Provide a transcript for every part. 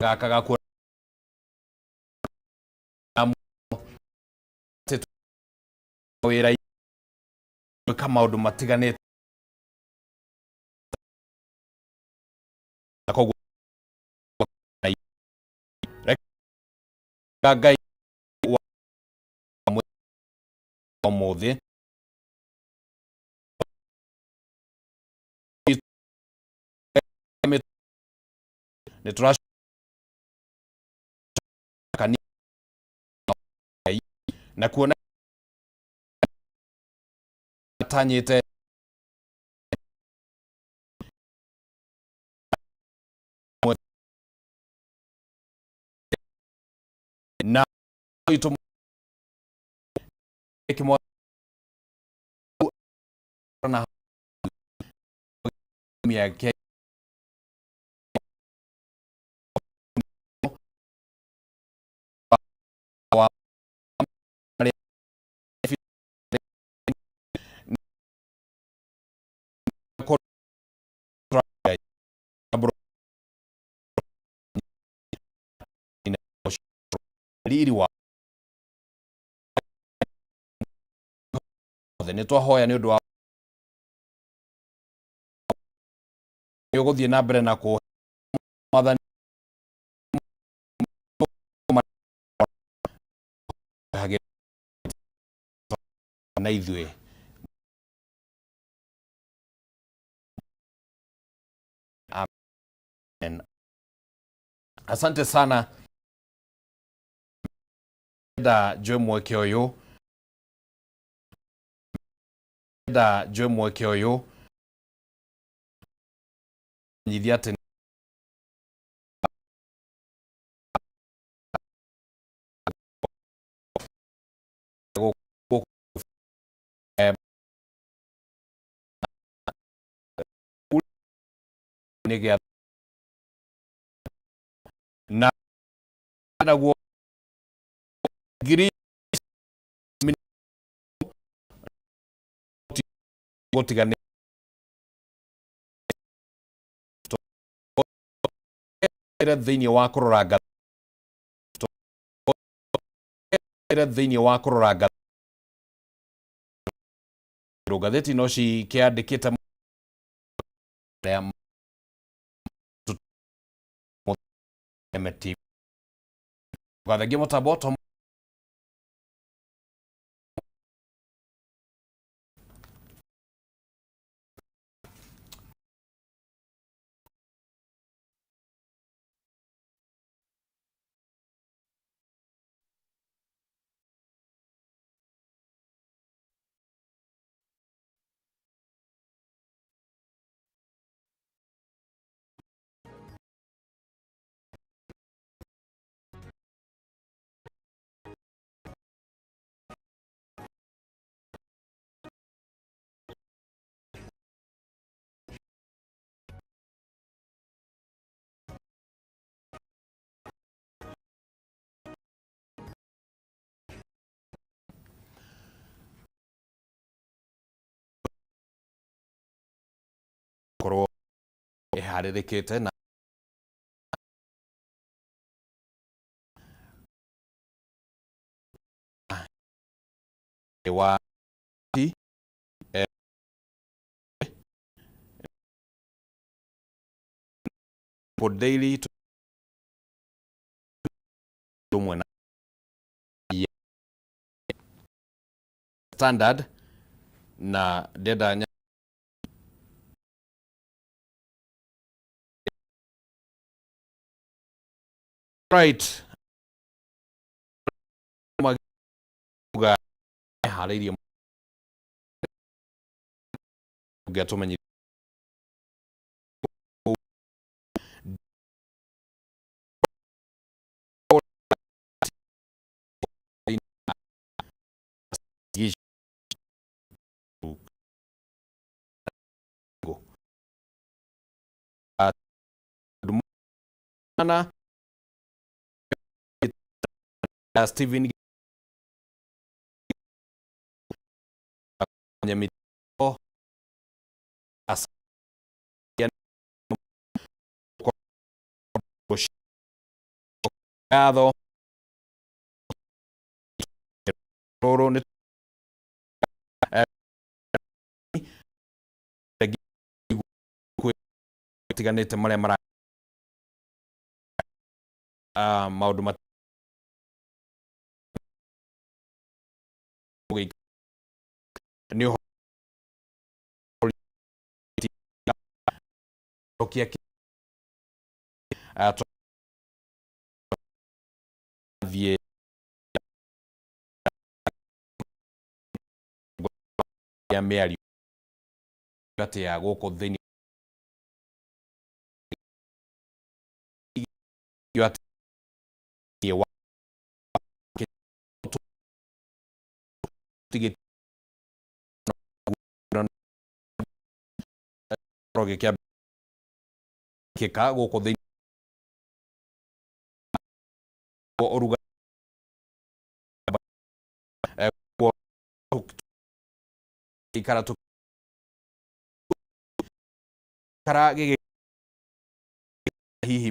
Gaka gakuo wĩra gwĩka maũndũ matiganĩte na koguo reka Ngai wa ũmũthĩ nĩ tũracokania na kuona tanyĩte na itũ na mĩaka wa riri wa nĩ twahoya nĩ ũndũ wa nĩ ũgũthiĩ na mbere na kũ mwathani na ithuĩ. Amen. Asante sana nda njoe mweke ũyũ nda njoe mweke ũyũ nyithia atĩ nĩ gĩa na naguo ngiri gũtigana thĩinĩ wa kũrora thĩinĩ wa kũrora ngathĩti no cikĩandĩkĩte gathengia mũtambo to korwo ĩharĩrĩkĩte na wa Daily ũmwe na Standard na ndenda right maga harĩirie ũngĩatũmenyithia na Steven Nyamito Ngatho rũrũ nĩ tiganĩte marĩa mara maũndũ nĩ ũhoro thiĩ ya mĩario atĩa gũkũ thĩinĩ wa gĩkĩka gũkũ thĩinĩ ũruga ikara kara gĩgĩ hihi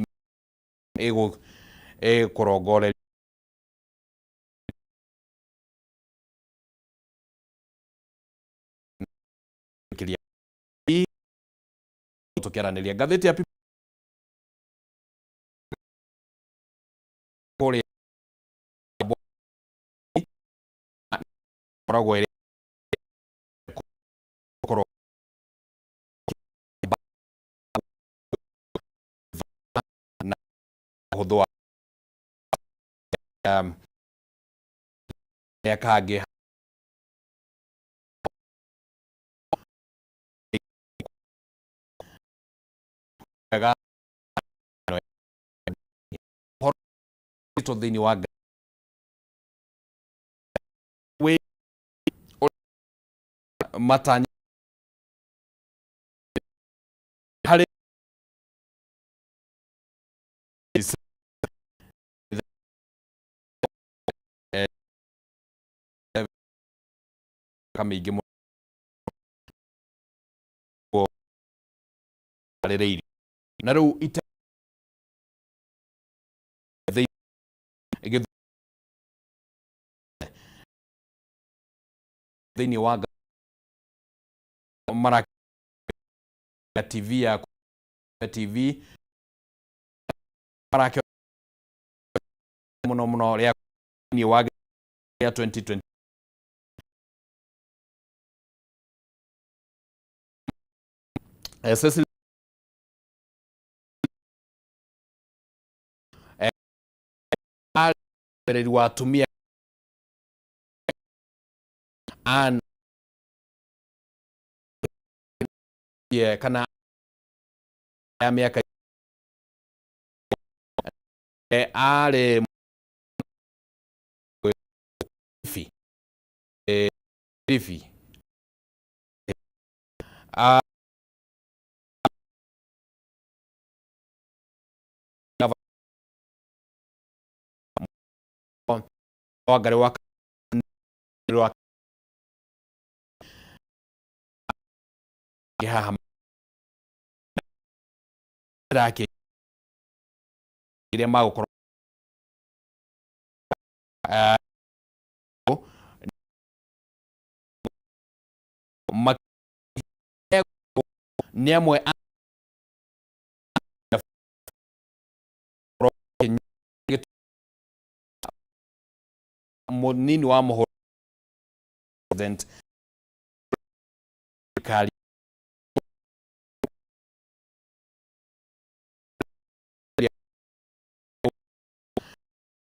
ĩkũrongoreria tũkĩaranĩria ngathĩti ya kũrĩa ĩkoragwo ĩrĩ gũkorwo na ũhũthũ wa karĩa kangĩ wega thĩinĩ wa wĩ matanya harĩ mĩingĩ mũno arĩrĩirie na rĩu ite thĩinĩ wa mara TV ya TV marake mũno mũno rĩa thĩinĩ wa 2020 Cecily arĩ wa atumia an kana ya mĩaka arĩ Kilifi Wangarĩ wa haha ĩrĩa magũkorwo nĩ amwe a mũnini wa mũhũri president thirikari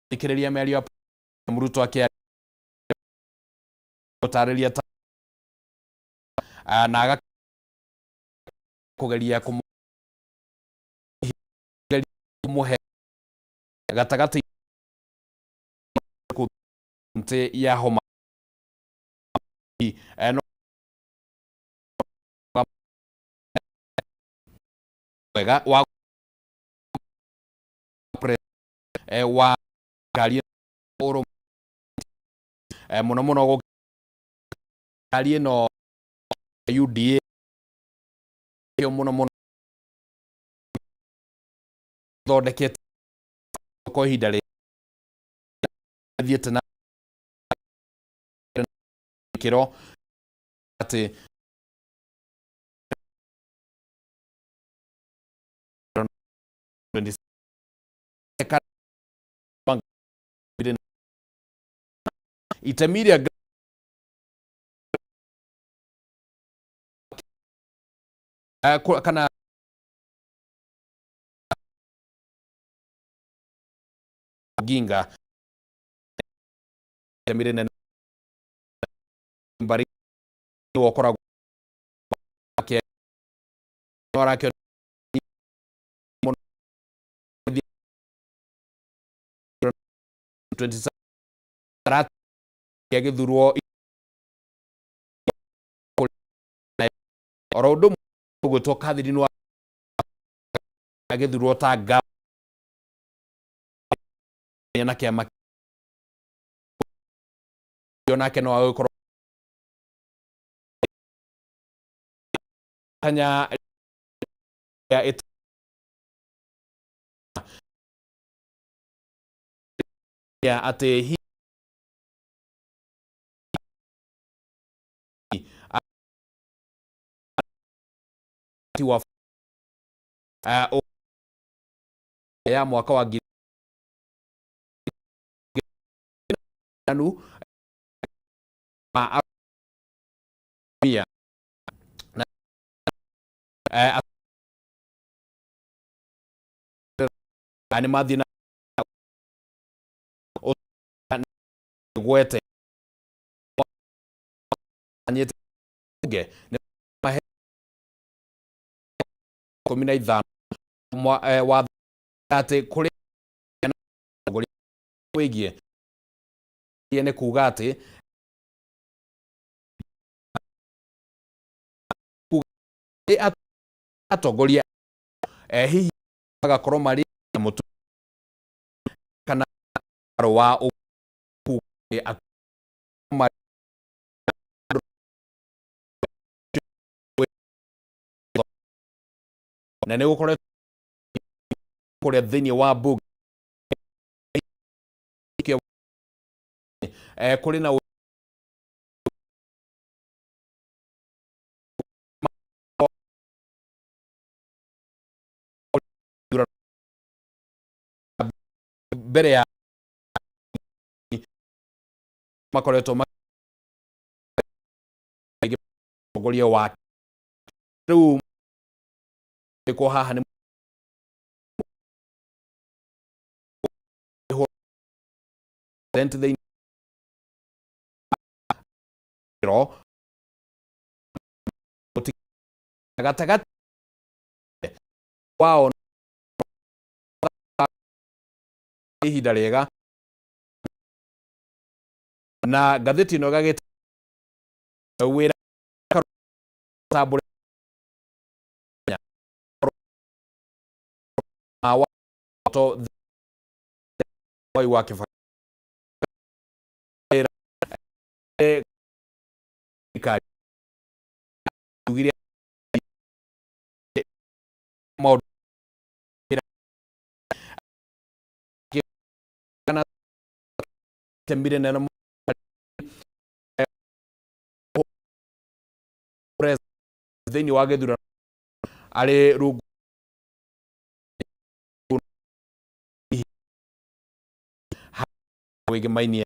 thikĩrĩria mĩario ya Ruto akĩtarĩria na agakũgeria kũmũhe gatagatĩ ya homa wega wa wa ngari ũrũmwe mũno mũno ngari ĩno UDA mũno mũno thondekete kwa ihinda rĩ. Thiĩte na kĩro atĩ itemi rĩa kana Ginga itemi rĩnene mbari ũkoragwo arakĩo mũno 27 agĩthurwo oro ũndũ ũgwĩtwo Catherine wa agĩthurwo ta gavana na kĩama nake no agĩkorwo tanya ya ya atĩ hihi wa ya mwaka wa ngiri ma mia na nĩ mathiĩ na gwete anyite nĩ mahe 15 watho atĩ kũrĩ wĩgiĩ nĩ kuga atĩ atongoria hihi magakorwo marĩ na mũtu kana wa na nĩ gũkoretwo kũrĩa thĩinĩ wa bunge kũrĩ na mbere ya makoretwo mũtongoria wa rĩu ko haha nĩ thĩinĩ gatagatĩ wao ihinda rĩega na ngathĩti ĩno ĩgagĩta wĩra tambũre wa to wa Kibaki ugire maũndũ kana temire nene thĩinĩ wa gĩthurano arĩ rungu wĩgĩmainie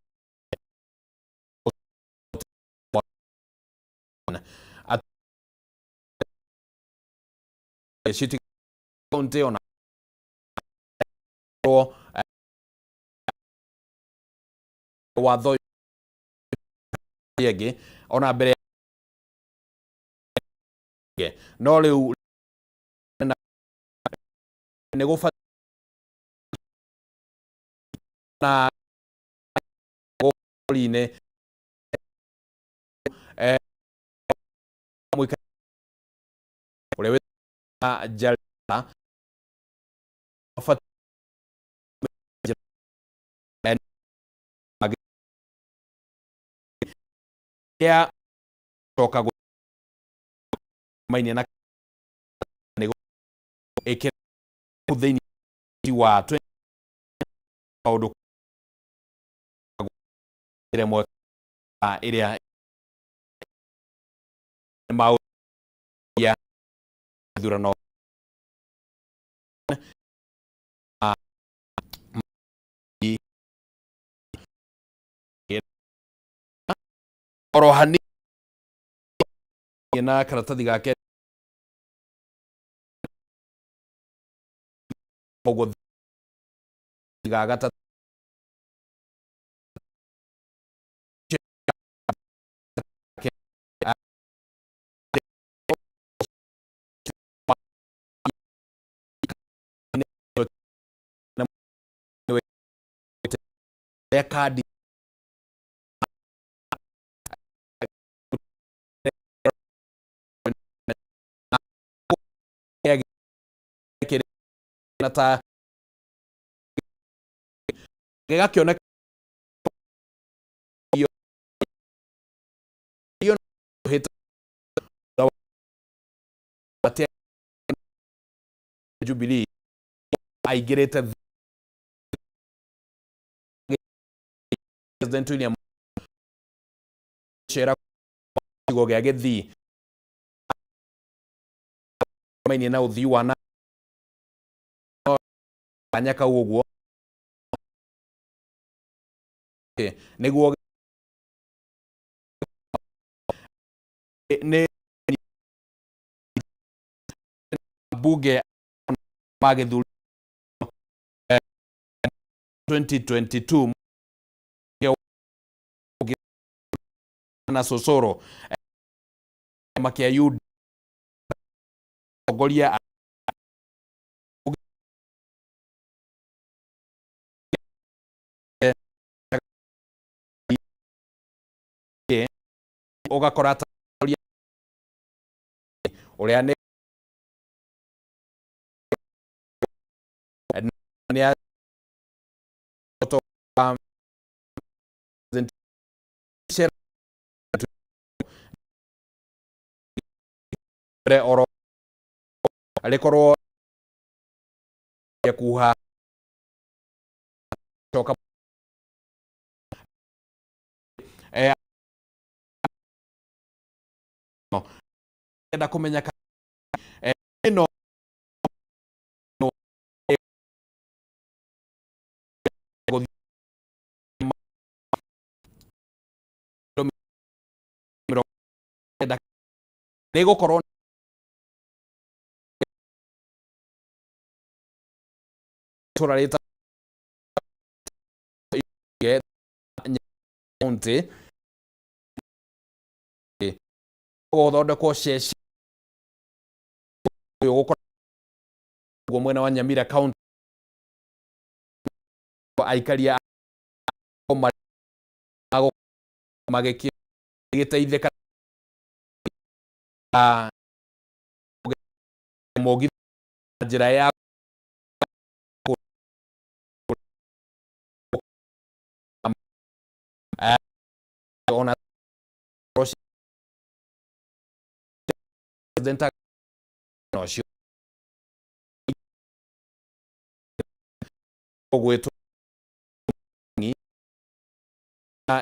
city county ona watho ĩngĩ ona mbere no rĩu nĩ gũbatiĩ na bũrũri-inĩ ũrĩa wĩtagwo Njarĩra ya coka mainie na ĩkĩra thĩinĩ wa maũndũ. Njĩra ĩmwe ĩrĩa maũ ya ithurano oro hanini na karatathi gake koguo ga gatatũ kandi na ta gĩgakĩoneka Jubilee aingĩrĩte President William cera gĩcigo gĩa Gĩthii mainie na ũthii wa na kanya kau ũguo nĩguo nĩ mbunge magĩthurwo 2022 na Sosoro makia UD tongoria ũgakora ũrĩa nĩ oro rĩkorwo kuha coka enda kũmenya ĩno nĩ gũkorwo itũra rĩta county gũthondekwo cece ũyũ gũkoragwo mwena wa Nyamira county aikaria magĩteithĩka mũgithi njĩra ya ona president ũcio ũgwĩtwo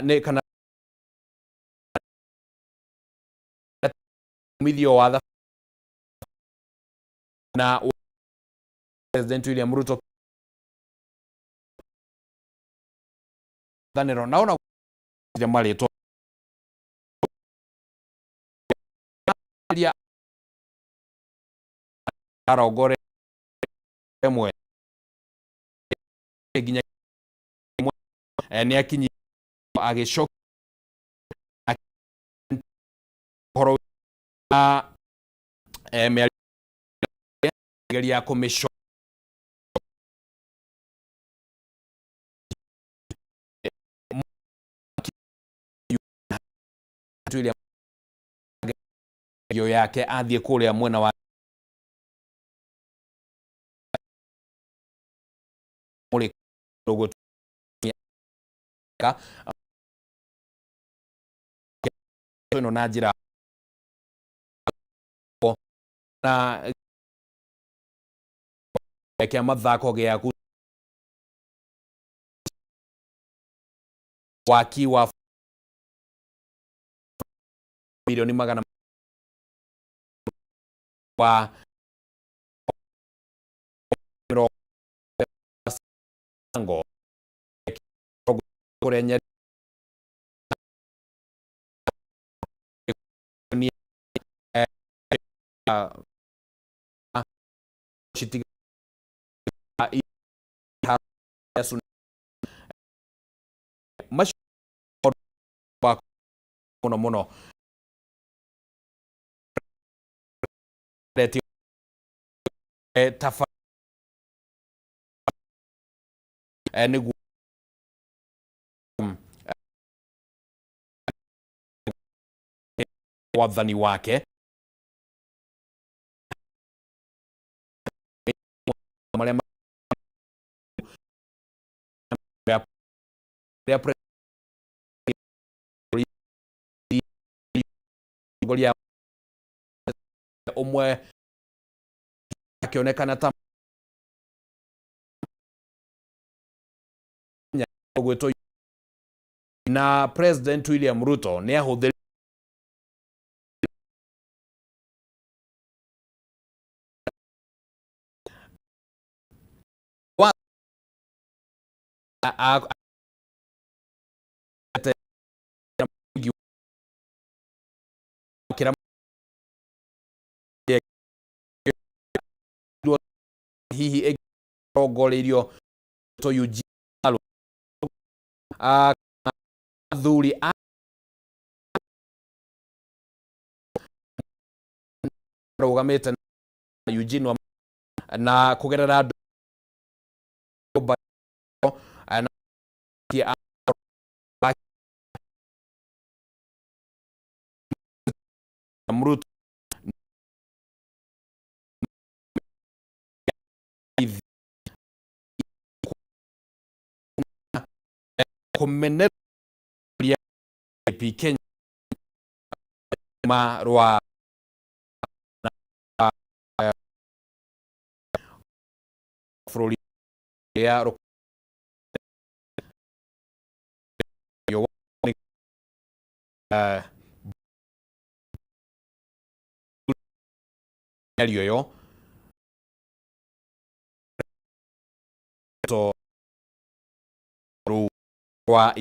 nĩ kana umithio wa na President William Ruto thanĩro naona marĩtwa arongore ĩmwe nginya nĩ akinyi agĩcoka ũhoro wa mĩario geria kũmĩco yake athiĩ kũrĩa mwena wa ĩno na njĩra na kĩa mathako gĩaku waki wa Milioni magana wa mĩrongo kũrĩa Nyeri mũno mũno tafa nĩguo wathani wake marĩa tongoria ũmwe akĩonekana ta gwĩtwo na President William Ruto nĩ ahũthĩrire hihi ĩrongoreirio to Eugene athuri arũgamĩte na Eugene na kũgerera Ruto kũmenereria Kenya ma rwa bũrũri ya mĩario ĩyo to rwa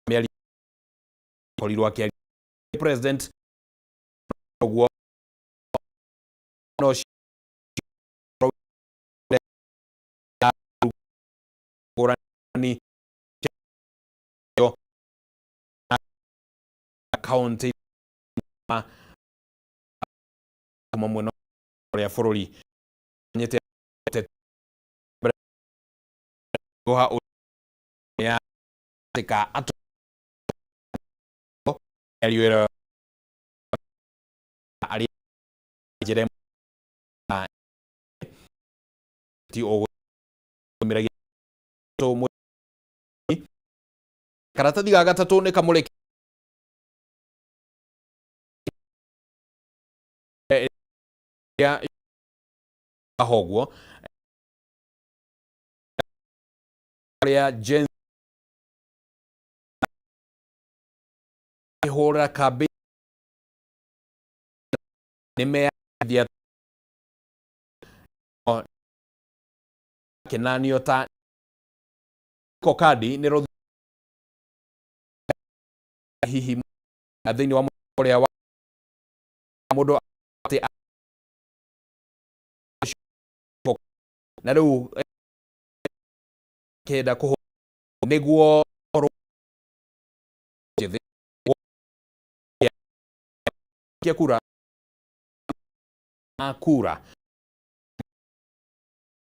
mĩario korirwo akĩaria president ũguo no ngũrani kaunti kuma mwena ũrĩa bũrũri nyite guha ya tika atu mĩario arĩ njĩra ti ũgũmĩragia karatathi ga gatatũ nĩ kamũrĩke ya hoguo rĩa Gen hũra kambĩ nĩ meyathia kĩnanio ta kokadi nĩ rũthi hihi thĩinĩ wa ũrĩa wa mũndũ atĩ na rĩu kenda kũhũ nĩguo njĩthĩ kura kura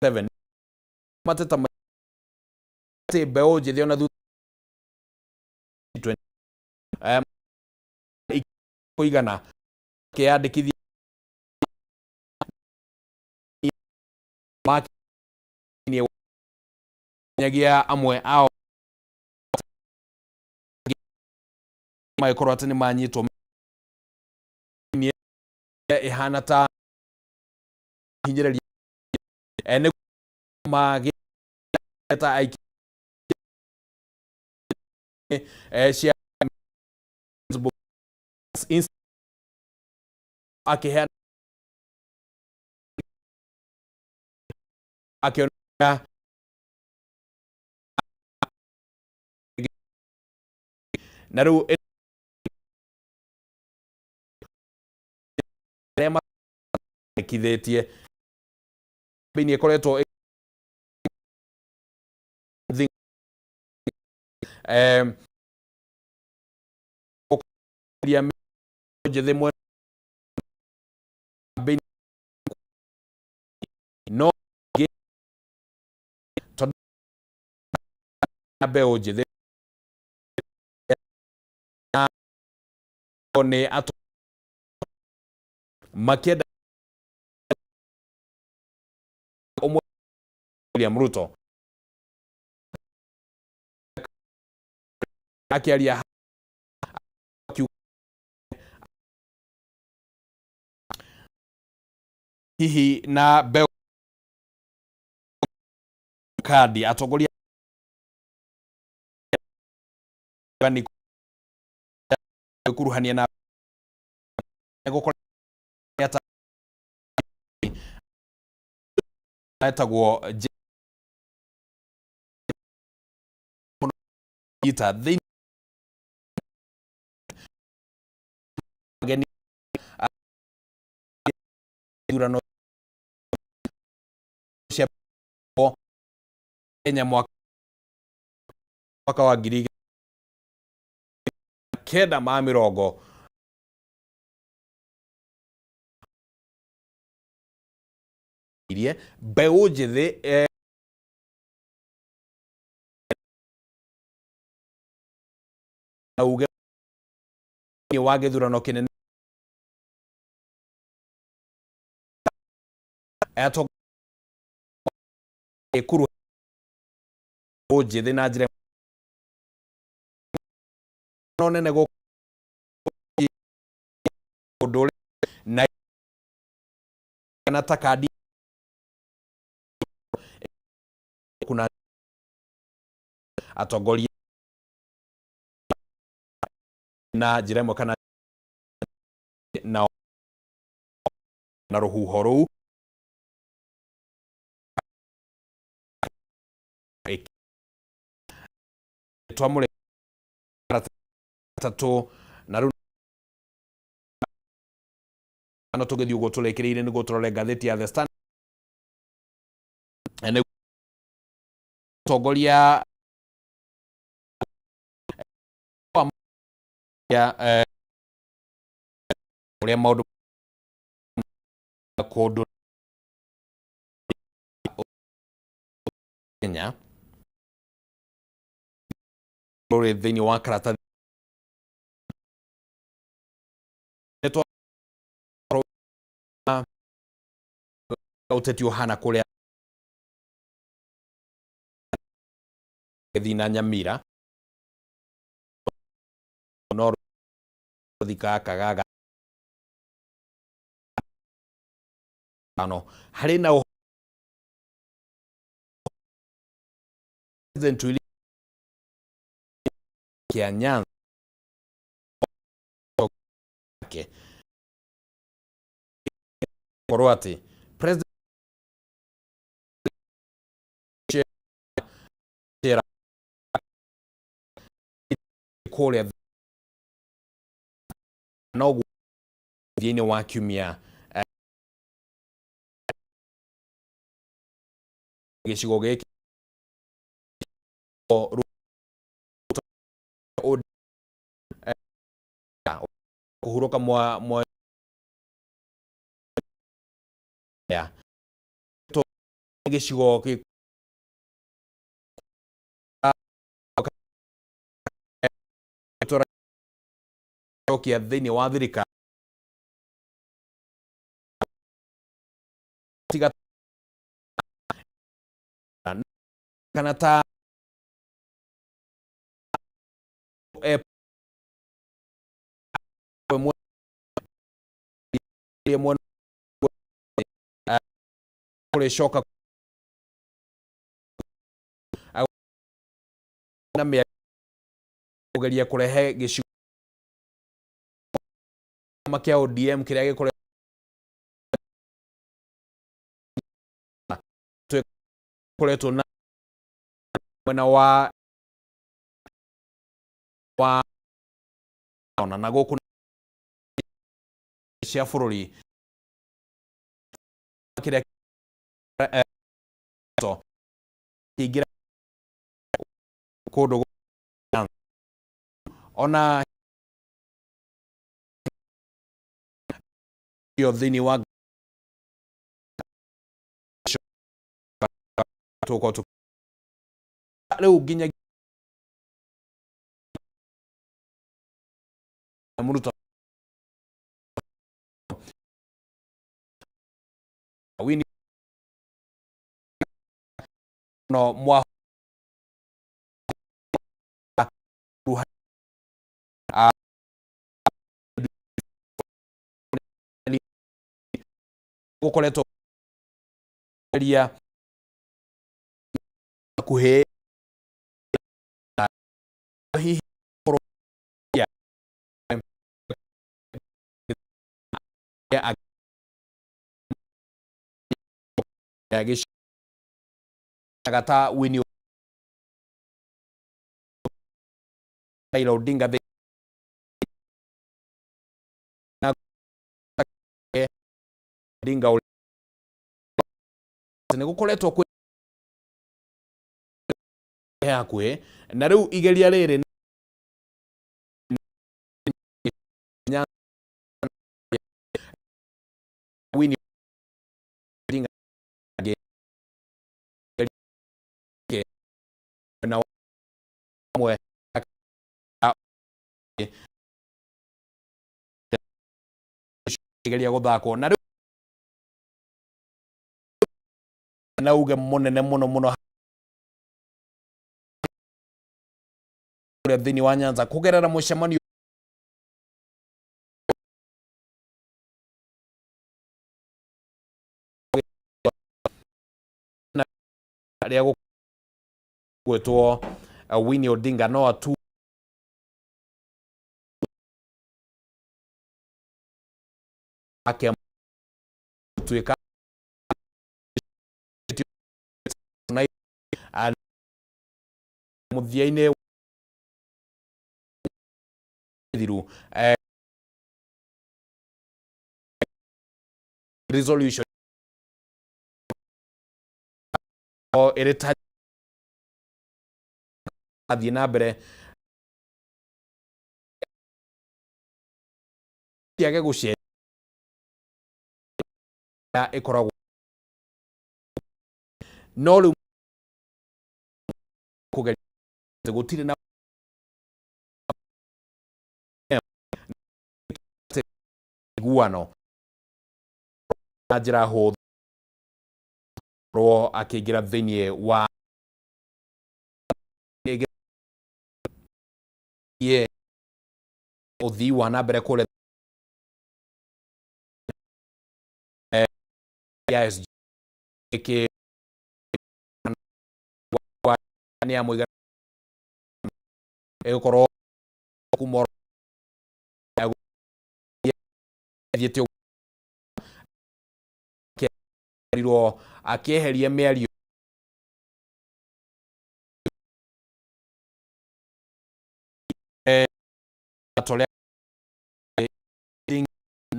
7 mateta atĩ mbeũ njĩthĩ ona thutha kũigana kĩyandĩkithia nyagia amwe ao magĩkorwo atĩ nĩ manyitwo ĩhana ta hinyĩrĩria nĩ magi Ta aiki cia Facebook, akiheana akĩona na rĩu arĩa makithĩtie thĩinĩ ĩkoretwo njĩthĩ mwena no tondũ mbeũ njĩthĩ nĩ atũ makĩenda ũmwe William Ruto akĩaria hihi na mbeũ kandi atongoria ni kuruhania na gũkorwo etagwo ita thĩinĩ ageni ithurano cia Kenya mwaka wa 1990 irie mbeũ njĩthĩ auge wa gĩthurano kĩnene ĩkuru njĩthĩ na njĩra no nene gũkũ ũndũ na kana ta kandi kuna atongoria na njĩra ĩmwe kana na na rũhuho rũu twamũre tatũ na rĩu no tũgĩthiĩ ũguo tũrĩkĩrĩire nĩguo tũrore ngathĩti ya The Standard tongoria ya ũrĩa maũndũ kũndũ Kenya rũrĩ thĩinĩ wa karatathi ũteti ũhana kũrĩa gĩthiĩ na Nyamira no thika kagaga no harĩ na President William kĩa Nyanza korwo atĩ President kũrĩa no thĩinĩ wa kiumia gĩcigo gĩkĩ kũhurũka mwa mwa ya gĩcigo kia thĩinĩ wa thirikari tiga kana ta kũrĩcoka Na mĩario kũgeria kũrehe gĩcigo kĩa ODM kĩrĩa gĩkoretwo koretwo na mwena wa ona na gũkũ cia bũrũri kĩrĩa kĩingĩra kũndũ ona thĩinĩ wa tũgũkorwo rĩu nginya Ruto wini no mwa gukoretwo ria hakuhĩ hihi gĩcagata Winnie Raila Odinga Odinga nĩ gũkoretwo kwĩ hakuhĩ na rĩu igeria rĩrĩ Winnie Odinga na mwe geria guthakwo na riu na uge munene muno muno thĩinĩ wa Nyanza kugerera mucemanio rĩa gwĩtwo Winnie Odinga no atu ake tuĩka mũthia-inĩ thiru resolution o ĩrĩ ta athiĩ na mbere ciage gũcenjia ĩkoragwo no rĩu kũgeria gũtirĩ na iguano na njĩra hũthũ akĩingĩra thĩinĩ wa ũthii wa na mbere kũrĩa ya SG nĩ ya mũigana ĩgũkorwo kuma thiĩte rirwo akĩeheria mĩario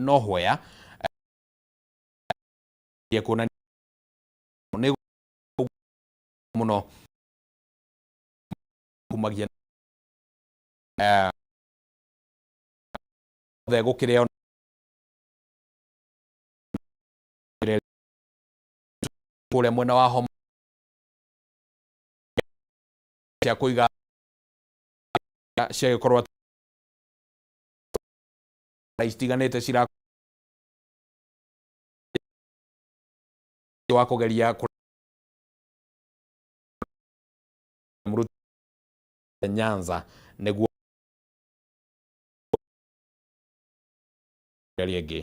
nowhere kuonania nĩ mũno kumagia othe gũkĩrĩo kũrĩa mwena wa Homa cia kũiga ciagĩkorwo itiganĩte cira wa kũgeria Nyanza nĩguo rĩngĩ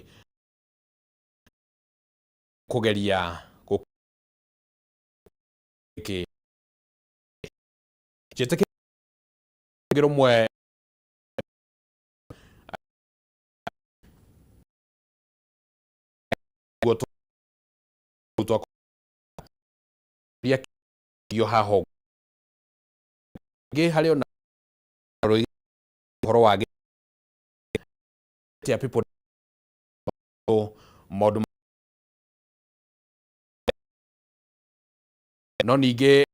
kũgeria gũkĩ njĩtĩkĩtie. Rũmwe haha ngĩ harĩ ona ũhoro wa people maũndũ no ningĩ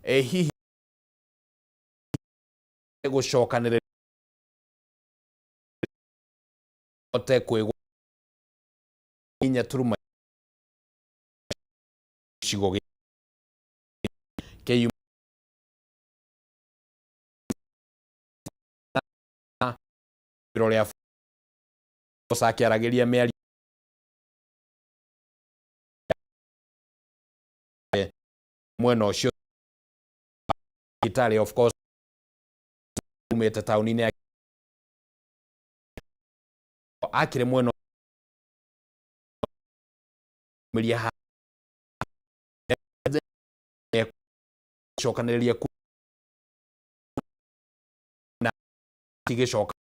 hihi gũcokanĩrĩria hote kwĩgwa inya turuma gĩcigo kĩu rĩa akĩaragĩria mĩario mwena ũcio Kitale, of course, umĩte taũni-inĩ ya akĩrĩ mwena mĩria cokanĩrĩria na tigĩcoka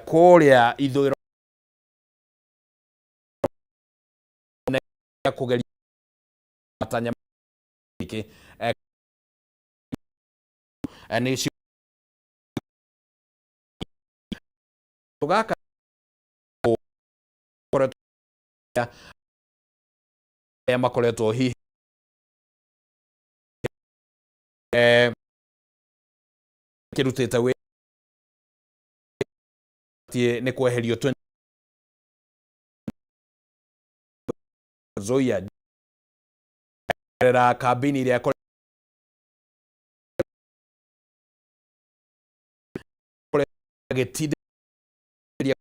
kũrĩa ithũĩro kũgeria matanya gĩkĩ nĩ gaka arĩa makoretwo hihi kĩrutĩte wĩra nĩ kweherio Nzoia gerera kambĩini ĩrĩa agĩtindĩrĩria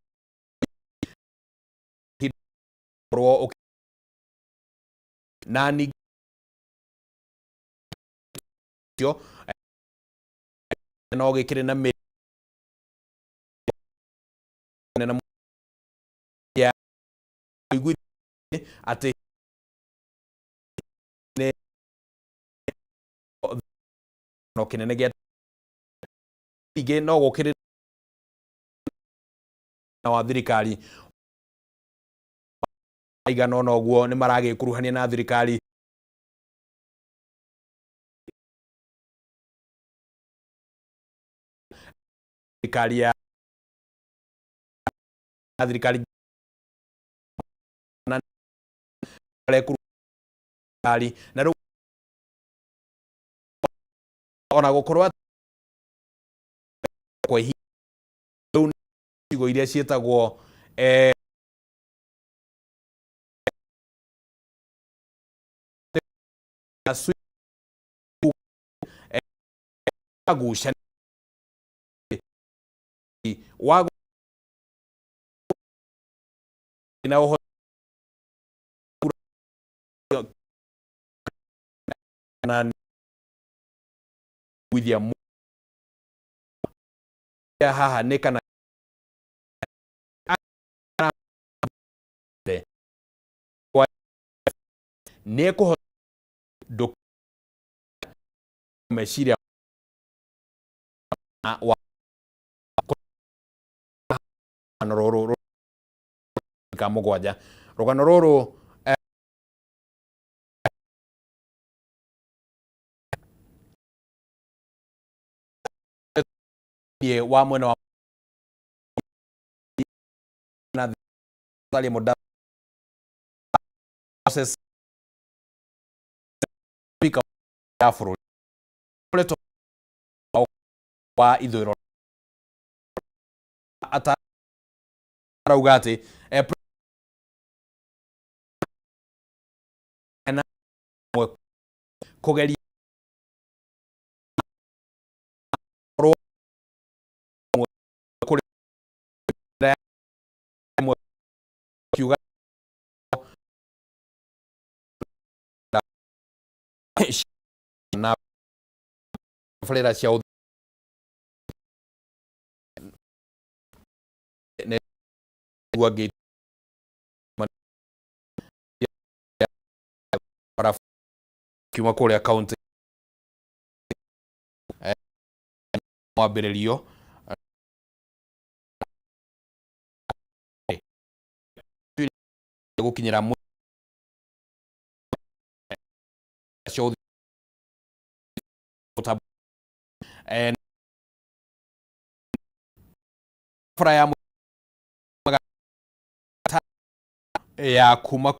korwo na ningĩ no gĩkĩrĩ na na ya atĩ nĩ no kĩnene gĩa ingĩ no gũkĩrĩ na wa thirikari aigana ũna ũguo nĩ maragĩkuruhania na thirikari thirikari ya thirikari na na rĩu ona gũkorwo kwa ihinda rĩu icigo iria ciĩtagwo gucania wa na ũhoro na gwithia haha nĩ kana nĩ ekũhota meciria wa rũrũ ka mũgwanja rũgano rũrũ wa mwena wa na Moses Speaker ya bũrũri wa ithũĩro atarauga atĩ kũgeria kiuga na barĩra cia Bara kiuma kũrĩa kaunti mwambĩrĩrio gũkinyĩra bara ya ya kuma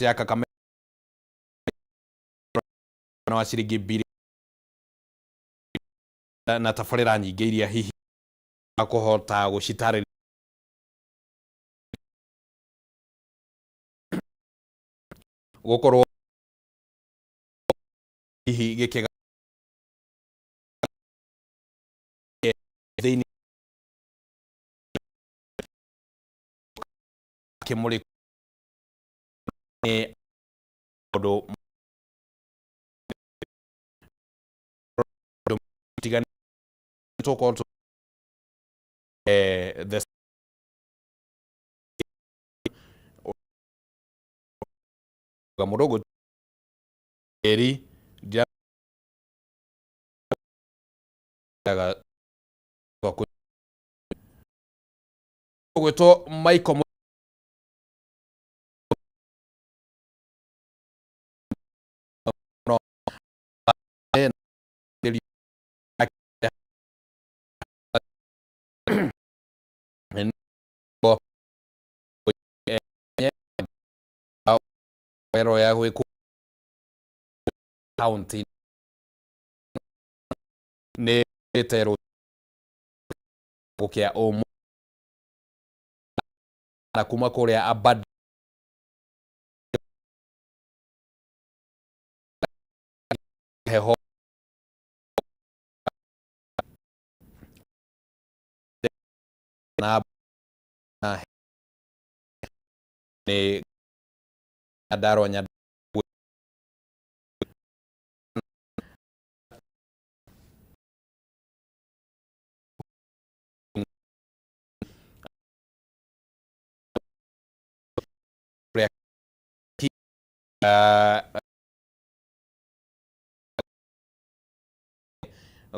ya Kakamega wa ciringi bili na tabarĩra nyingĩ iria hihi kũhota gũcitarĩria gũkorwo hihi gĩkĩga thĩinĩ kĩmũrĩ nĩ ũndũ tũkorwo the mũndũ eri gwĩtwo Michael ya gwĩkwo kaunti nĩ ĩterwo gũkĩa ũmũ na kuma kũrĩa Abad heho na nĩ Nyandarua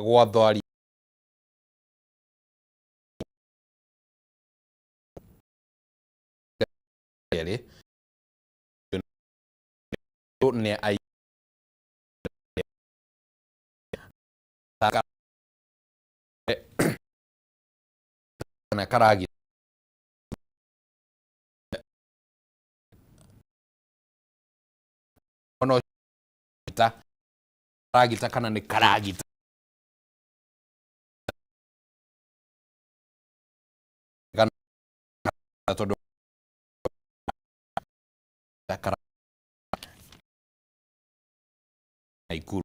gwa thwari nĩ ai na karagi no ta karagita kana nĩ karagita kana tondũ Nakuru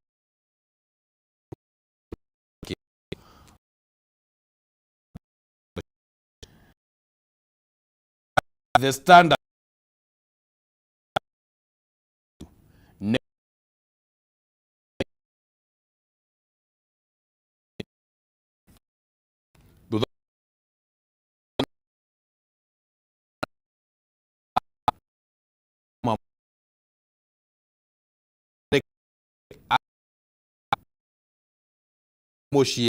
The Standard Mũciĩ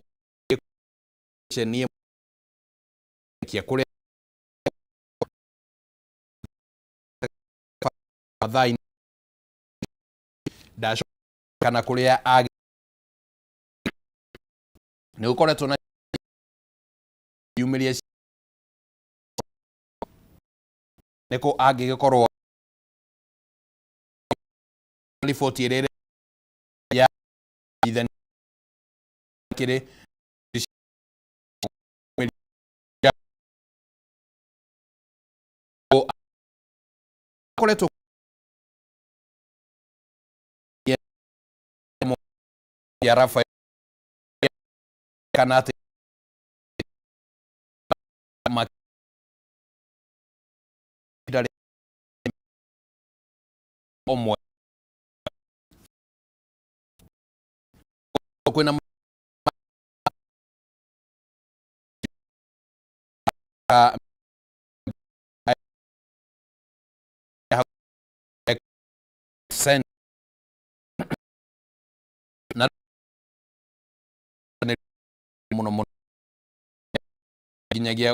kũrĩa mathaa kana kũrĩa nĩ gũkoretwo na yumĩria nĩkũ angĩgĩkorwo riboti ĩrĩa ya kĩrĩ koretwo ya Rafael kana atĩ ũmwe. Kwĩna na muno muno nginyagia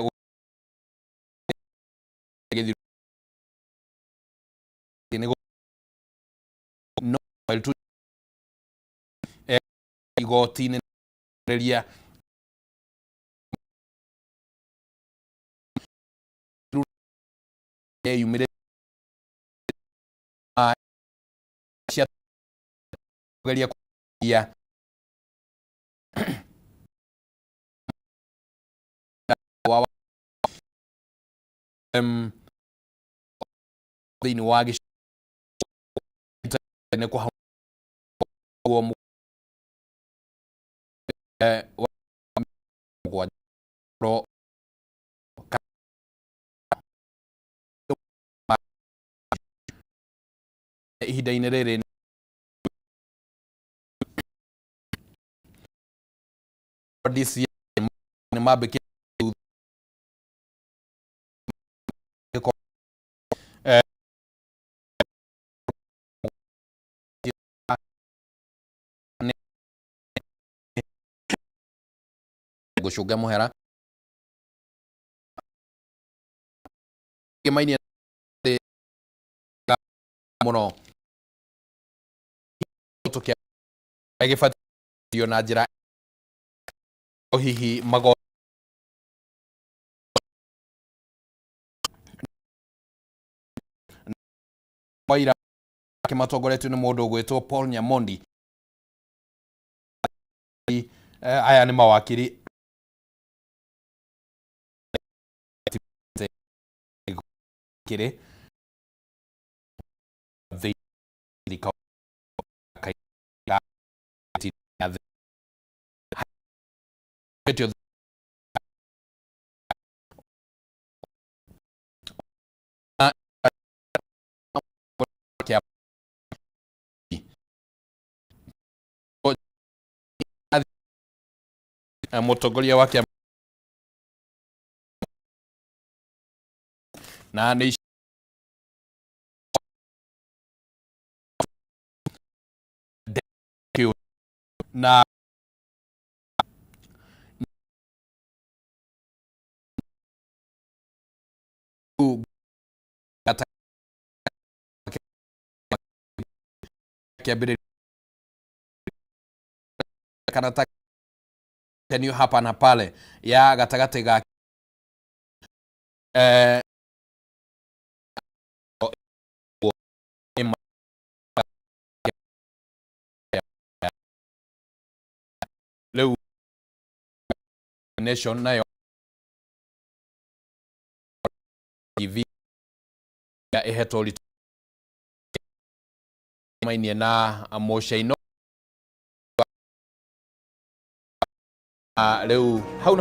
no igoti-inĩ rĩria yumire cia kugeria ya wa thĩinĩ wa gĩcigo ihinda-inĩ rĩrĩ DCI nĩ mambĩkĩte ngucunge muhera kimainie muno gĩbatio na njĩra hihi mago waira matongoretio nĩ mũndũ ũgwĩtwo Paul Nyamondi. Aya nĩ mawakiri kĩrĩ mũtongoria wa kĩama na nĩ na kana tenio hapa na pale ya gatagatĩ ga rĩu Nation nayo TV ya ĩhetwo ũritũ mainie na mũcaino rĩu hau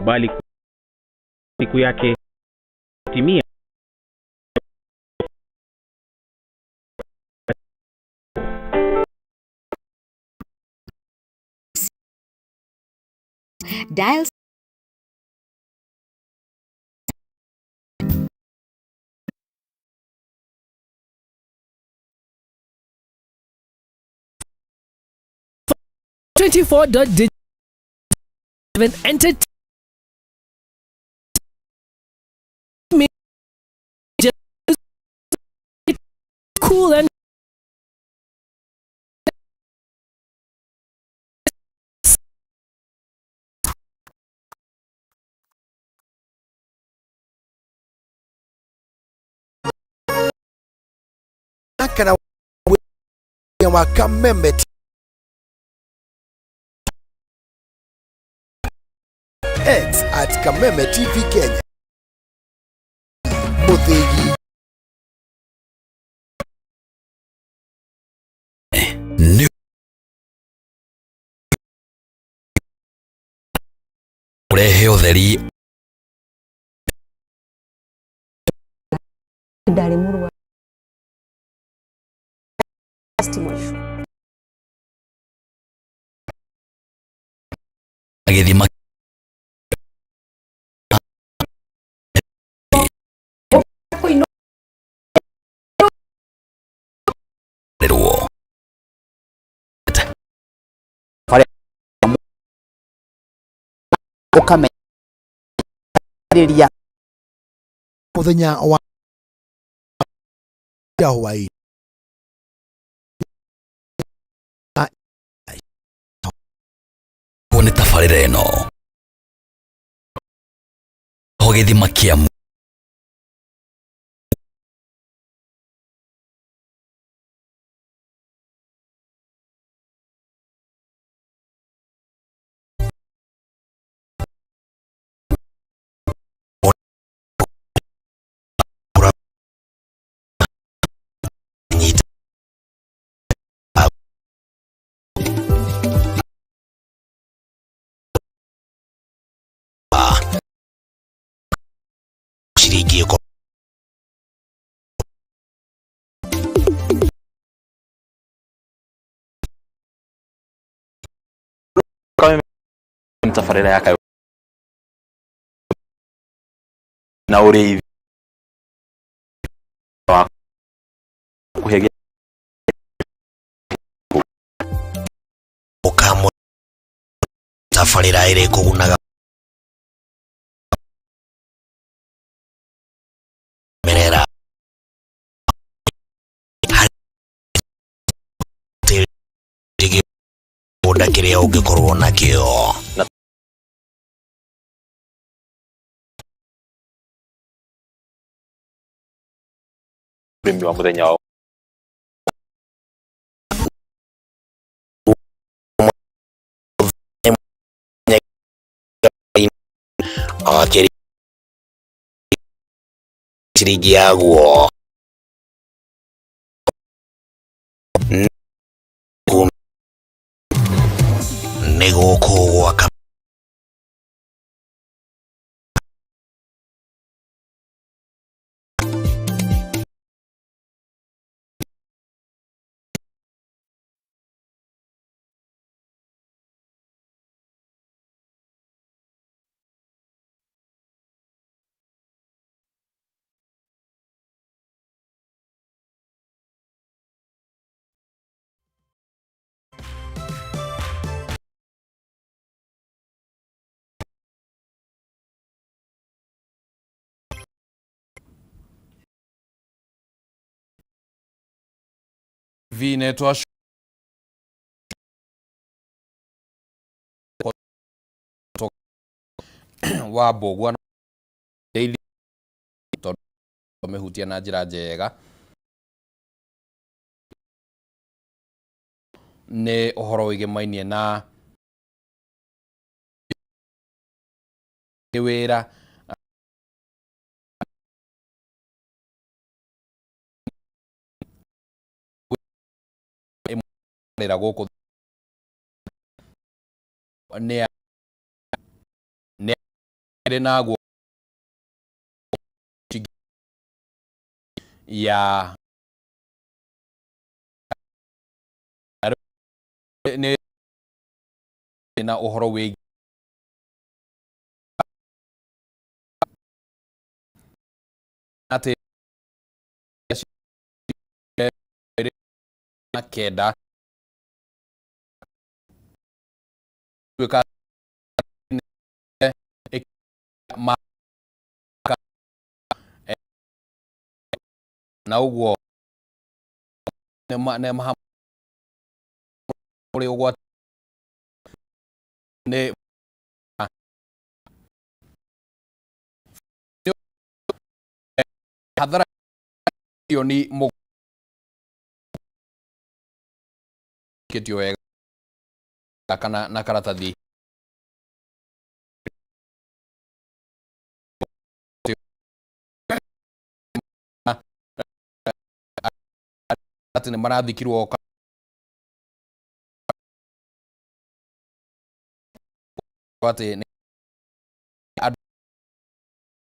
Bali siku yake timia. Dial 24.digital entertainment cool and Kana wa Kameme X at Kameme TV Kenya. Muthigi. Nĩ kũrehe ũtheri. Ndarĩ mũrwaru mwisho. Gĩthima. Rwo. Ũkamenyarĩria. Mũthenya wa hwaĩ. Nĩ tabarĩra ĩno ho gĩthima kĩa nyita. Ciringi ĩko. Tabarĩra ya kayũ na ũrĩithi wa kũhe. Ũkamũ tabarĩra ĩrĩ kũgunaga merera harĩ gĩgũnda kĩrĩa ũngĩkorwo nakĩo. Na ũrĩmi wa mũthenya wa. Akĩri ciringi yaguo nĩ gũkũ gwaka. V netwa wa Mbũgua Daily tondũ mehutia na njĩra njega nĩ ũhoro wĩgĩmainie na wĩra. Rĩra gũkũ nĩ nĩ naguo ya nĩ na ũhoro wĩgiĩ atĩ na kenda tuĩka ma na ũguo nĩ ũrĩ ũgwati nĩ hathara milioni. Ĩkĩtio wega kana na karatathi atĩ nĩ marathikirwo atĩ nĩ andũ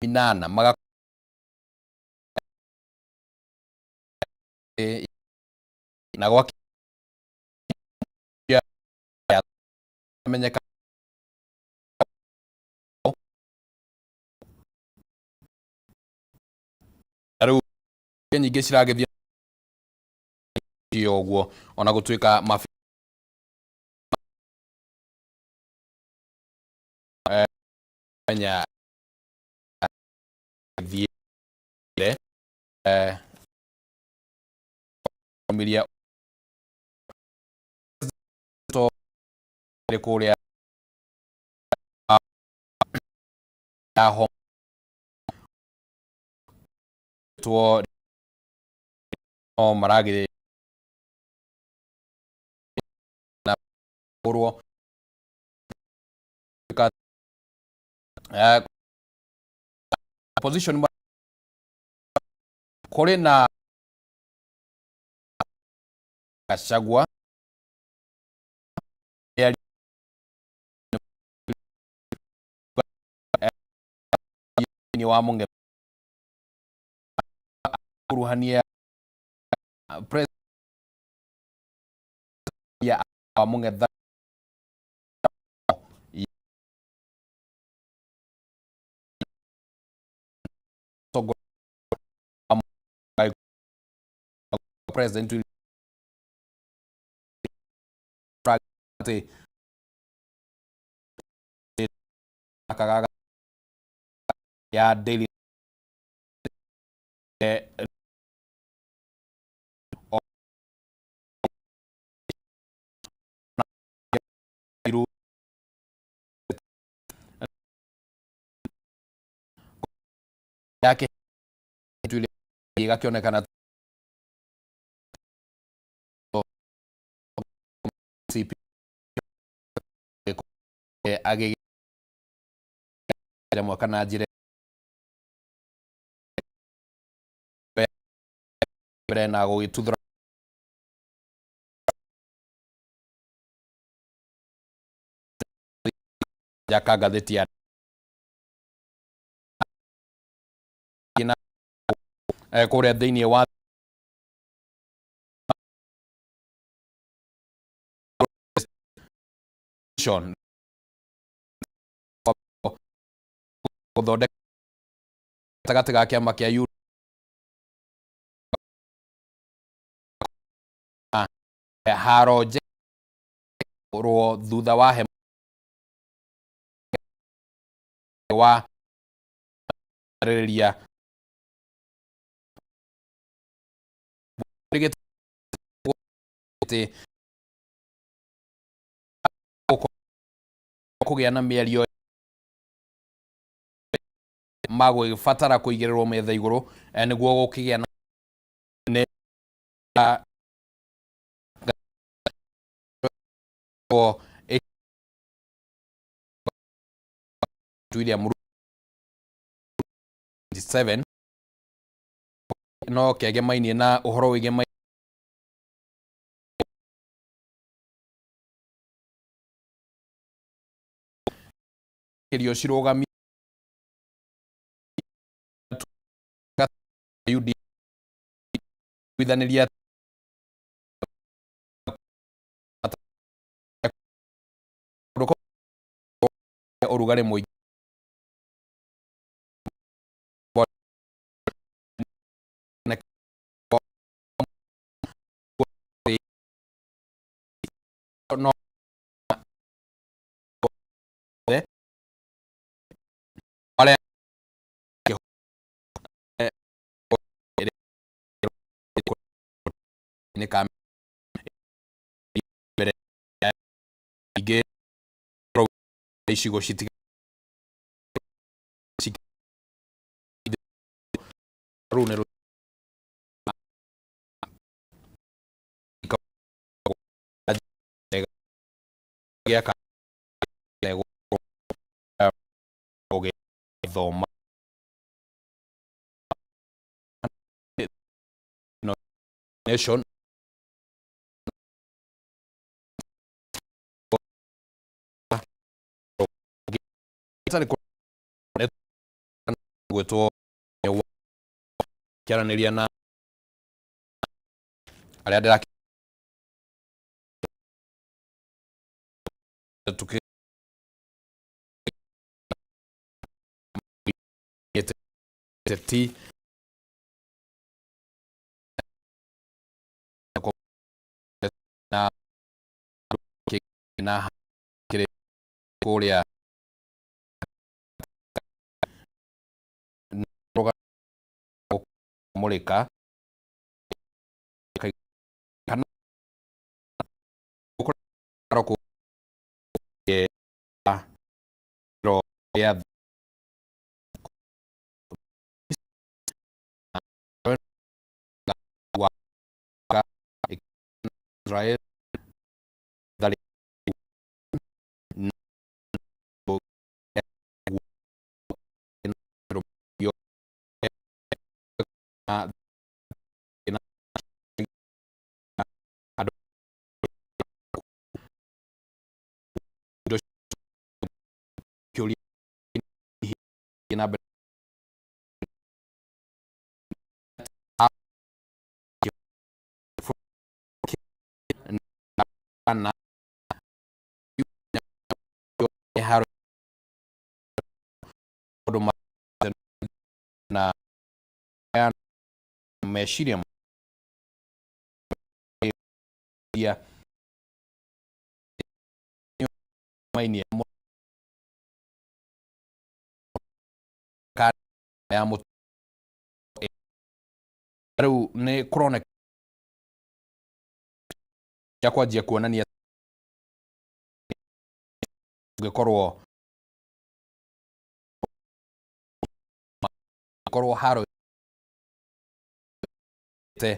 inana maga na gwa menyeka rĩu nyingĩ ciragĩthiĩ ũguo ona gũtuĩka mabi menya thiĩre miria kũrĩa two no maragĩ na kũrwo position kũrĩ na Gachagua wa Munge kuruhania ya wa Munge President akagaga ya Daily yake igakĩonekana CP agĩ mwaka na njĩra mbere na gũgĩtuthũra jaka ngathĩti ya kũrĩa thĩinĩ wa gũthondeka gatagatĩ ga kĩama kĩa U haro njerwo thutha wa hema wa rĩrĩria kũgĩa na mĩario magũgĩbatara kũigĩrĩrwo metha igũrũ nĩguo gũkĩgĩa na William Ruto 27 no kĩegemainie na ũhoro wĩgemainie kĩrio cirũgamio UD gwithanĩria ũrugarĩ mũingĩ no arĩa nĩ ka mbere ingĩ icigo citiga rũu nĩ Gĩaka ũgĩthoma nation gwĩtwo kĩaranĩria na arĩa ndĩra tukĩ ti na na kĩrĩ kũrĩa mũrĩka kana ya Israel na mbere na na meciria ya ya rĩu nĩ kũroneka kwanjia kuonania ũngĩkorwo korwo haro te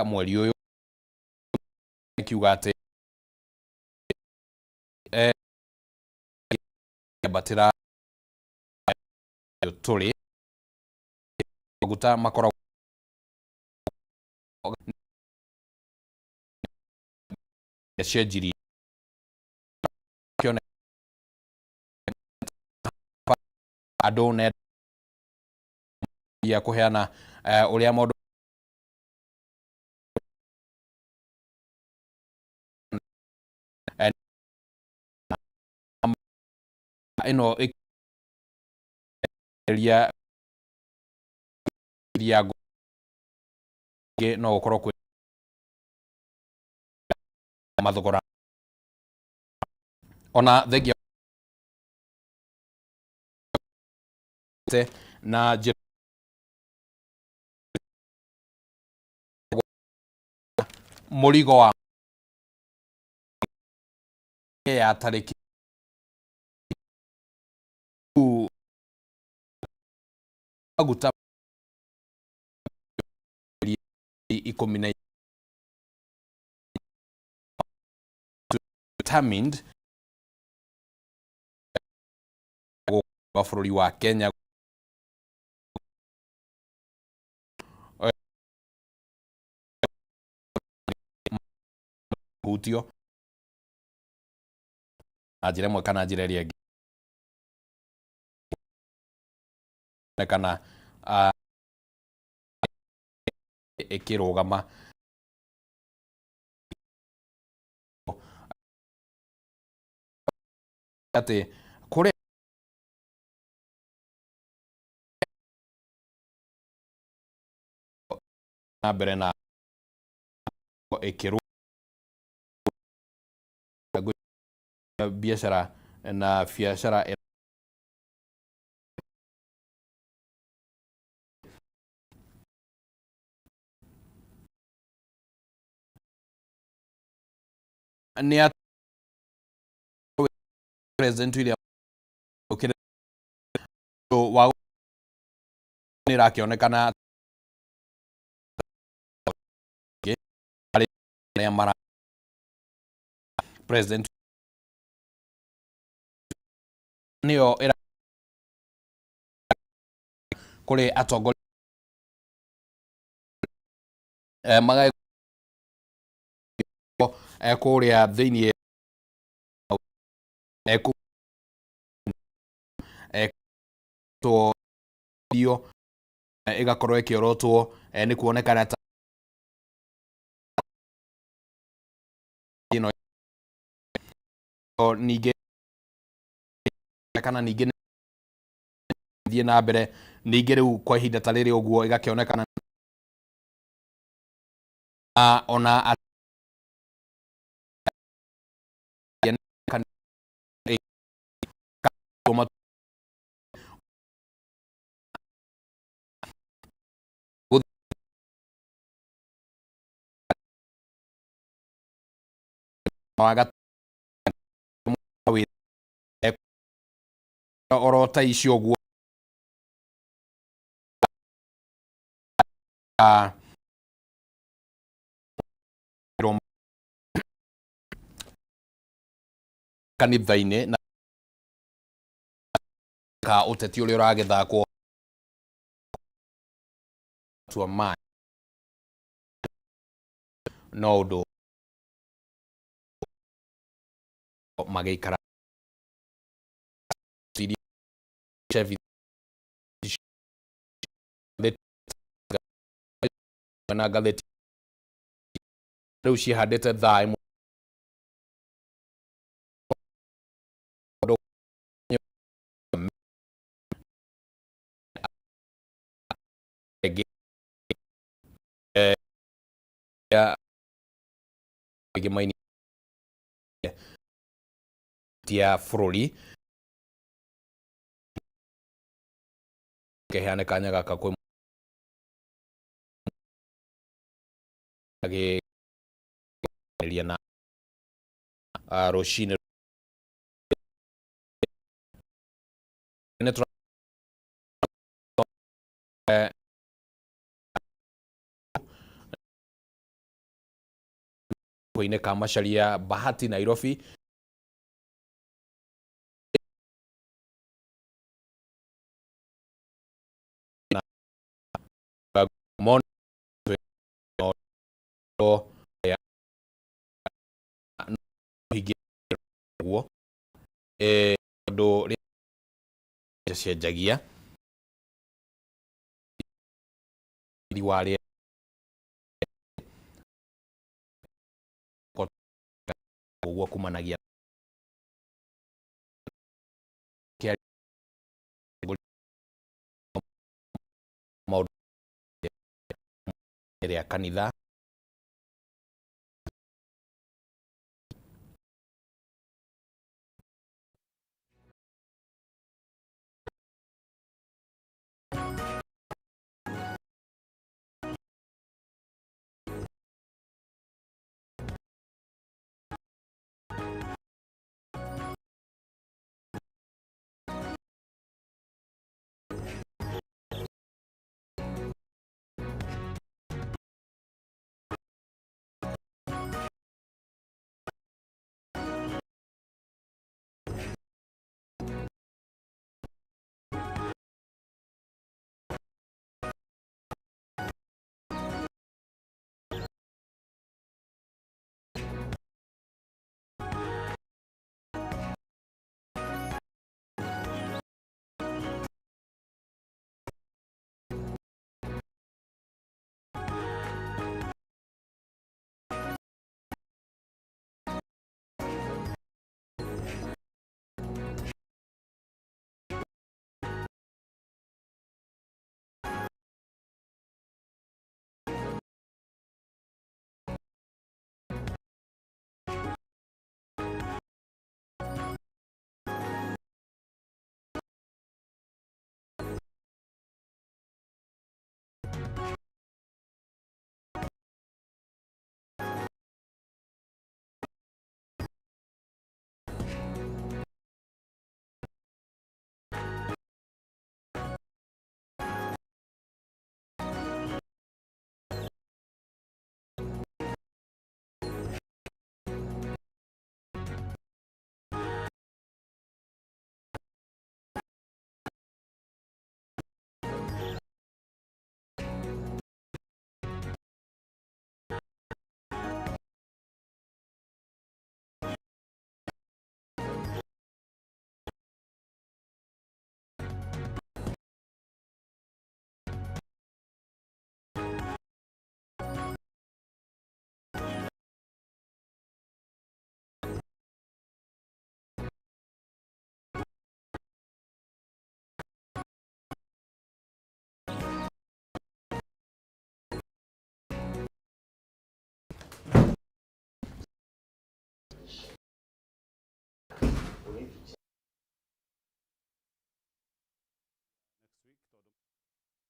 mweri ũyũ kiuga atĩ ambatĩra tũrĩ maguta makoragwo cenjirie andũ nenda ya kũheana ũrĩa maũndũ ĩno ĩria iria ngĩ no gũkorwo kwĩ mathogora ona thengia na njĩra mũrigo wa ya tarĩki maguta 10 determined wa bũrũri wa Kenya hutio na njĩra ĩmwe kana njĩra ĩrĩa ĩngĩ kana ĩkĩrũgama atĩ kũrĩ na mbere na ĩkĩrũ biacara na biacara nĩ President William wa nĩ ĩrakĩonekana arĩa mara President niyo ira kuri atongoria magai kuria thiini to dio igakorwo ikiorotwo ni kuonekana ta ino ningĩ kana ningĩ thiĩ na mbere ningĩ rĩu kwa ihinda ta rĩrĩ ũguo ĩgakĩonekana ona oro ta icio ũguo kanitha-inĩ na ka ũteti ũrĩa ũragĩthakwo tua ma no ũndũ magĩikara na ngathĩti rĩu ciĩhandĩte thaa ĩmwe ya bũrũri keheane kanya gaka kwĩ agĩaria na rũcinĩ inĩ ka Macharia Bahati Nairobi guo tondu cenjagia wa uguo kumanagia maundu rĩa kanitha.